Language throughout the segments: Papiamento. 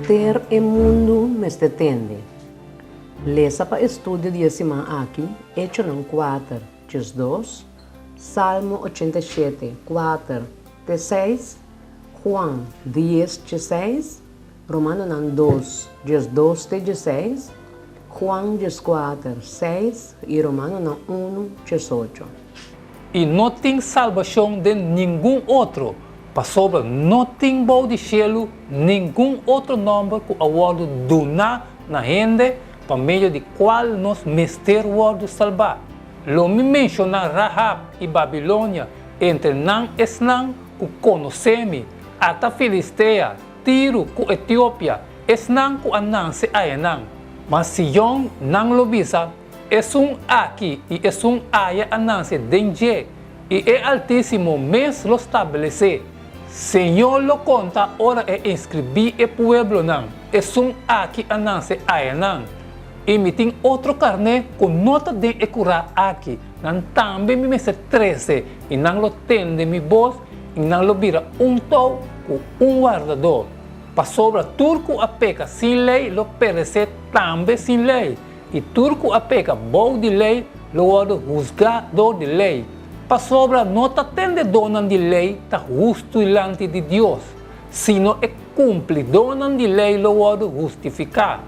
Henter e mundu mester tende. Lesa pa estudio di e siman aki, Echonan kuater, 12, Salmo 87, kuater te seis, Juan dies, dieseis, Romanonan dos, 12 te 16, Juan 14, seis i Romanonan unu, 18. I no tin salbashon den ningun otro, pasobra no tin bou di shelu ningun otro nòmber ku a wòrdu duná na hende pa medio di kual nos mester wòrdu salbá. Lo mi menshoná Rahab i Babilonia entre nan esnan ku konosé mi, ata Filistea, Tiro ku Etiopia, esnan ku a nanse ayanan. Ma Sion nan lo bisa, Esun aki i esun aya a nanse den dje, i e Altísimo mes lo stablesé. Señor lo konta ora e inskribí e pueblonan, Esun aki a nanse ayanan. I mi tin otro karné ku no ta den e kurá aki, nan tambe mi mester trese, i nan lo tende mi bos, i nan lo bira un tou ku un wardadó. Pasobra tur ku a peka sin lei lo peresé tambe sin lei, i tur ku a peka bou di lei lo wòrdu husgá dor di lei. Pasobra no ta tendedónan di lei ta hustu dilanti di Dios, sino e kumplidónan di lei lo wòrdu hustifiká.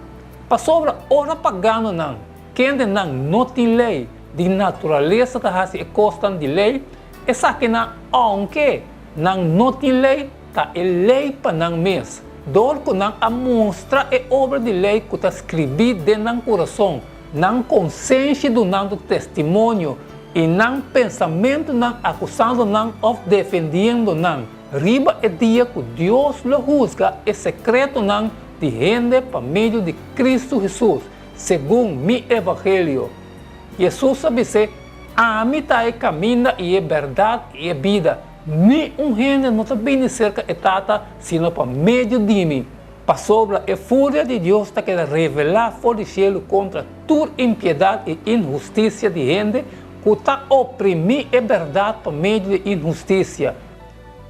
Pasobra ora paganonan, kendenan no tin lei, di naturalesa ta hasi e kosnan di lei, esakinan, ounke nan no tin lei, ta e lei pa nan mes, dor ku nan a mustra e obra di lei ku ta skribí den nan kurason, nan konsenshi dunando testimonio i nan pensamentunan akusando nan òf defendiendo nan, riba e dia ku Dios lo husga e sekretonan di hende pa medio di Kristu Hesus, segun mi evangelio. Hesus a bis'é, Ami ta e kaminda i e bèrdat i e bida. Ni un hende no ta bini serka e Tata sino pa medio di mi. Pasobra e furia di Dios ta keda revelá for di shelu kontra tur impiedat i inhustisia di hende ku ta oprimí e bèrdat pa medio di inhustisia.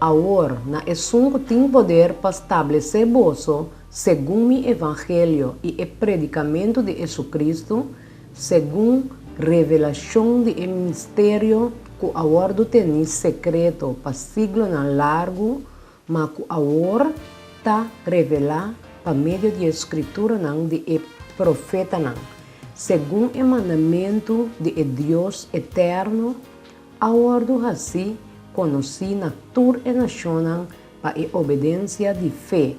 Awor, na esun ku tin poder pa stablesé boso segun mi evangelio i e predikamentu di Hesukristu, Segun revelashon di e misterio ku a wòrdu tení sekreto pa siglonan largu, ma ku awor ta revelá pa medio di e skrituranan di e profetanan, segun e mandamentu di e Dios eterno, a wòrdu hasí konosí na tur e nashonnan pa e obedensia di fe.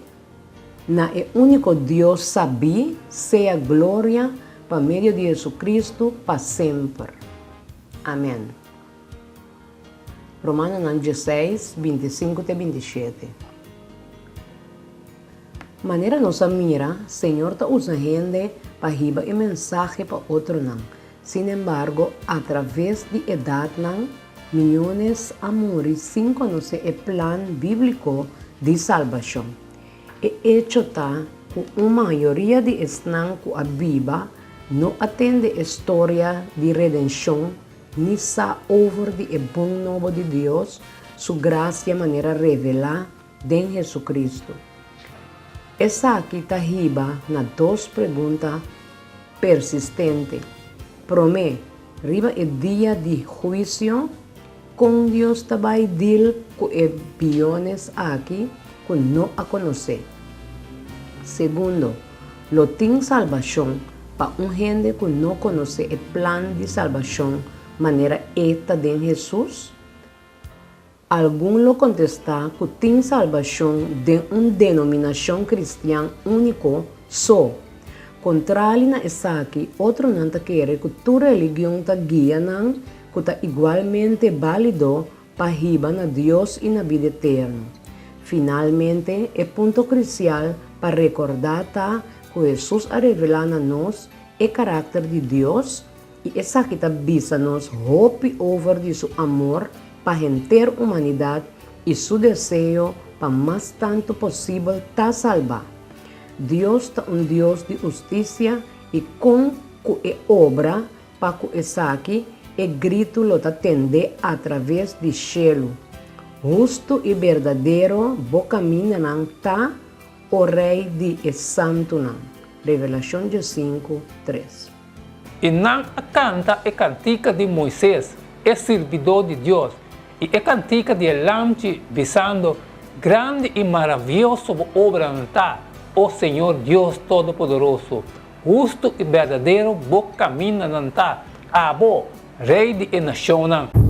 Na e úniko Dios sabí sea gloria pa medio di Jesucristo pa semper. Amèn. Romanonan dieseis, 25 te 27. Manera nos a mira, Señor ta usa hende pa hiba e mensahe pa otronan. Sinembargo, atraves di edatnan, miyones a muri sin konosé e plan bíbliko di salbashon. E echo ta ku un mayoria di esnan ku a biba no a tende e storia di redenshon ni sa over di e bon nobo di Dios su grasia manera revelá den Hesukristu. Esaki ta hiba na dos pregunta persistente. Promé, riba e dia di huisio, kon Dios ta bai dil ku e biones aki ku no a konos'é? Segundo, lo tin salbashon pa un hende ku no konosé e plan di salbashon manera e ta den Hesus? Algun lo kontestá ku tin salbashon den un denominashon kristian úniko so. Kontrali na esaki, otronan ta kere ku tur religion ta guia nan ku ta igualmente bálido pa hiba na Dios i na bida eterno. Finalmente, e punto krusial pa rekordá ta ku Hesus a revelá na nos e karakter di Dios, I esaki ta bisa nos hopi over di su amor pa henter humanidat i su deseo pa mas tantu posibel ta salbá. Dios ta un Dios di hustisia i kon ku e obra pa ku esaki e gritu lo ta tendé atraves di shelu. Hustu i berdadero bo kamindanan ta. O Rei di e santunan. Revelashon diesinku, tres. I nan a kanta e kantika di Moises, e sirbidó di Dios, i e kantika di e Lamchi, bisando, Grandi i maravioso bo obranan ta, o Señor Dios Todopoderoso! Hustu i berdadero bo kamindanan ta, abo, Rei di e nashonnan.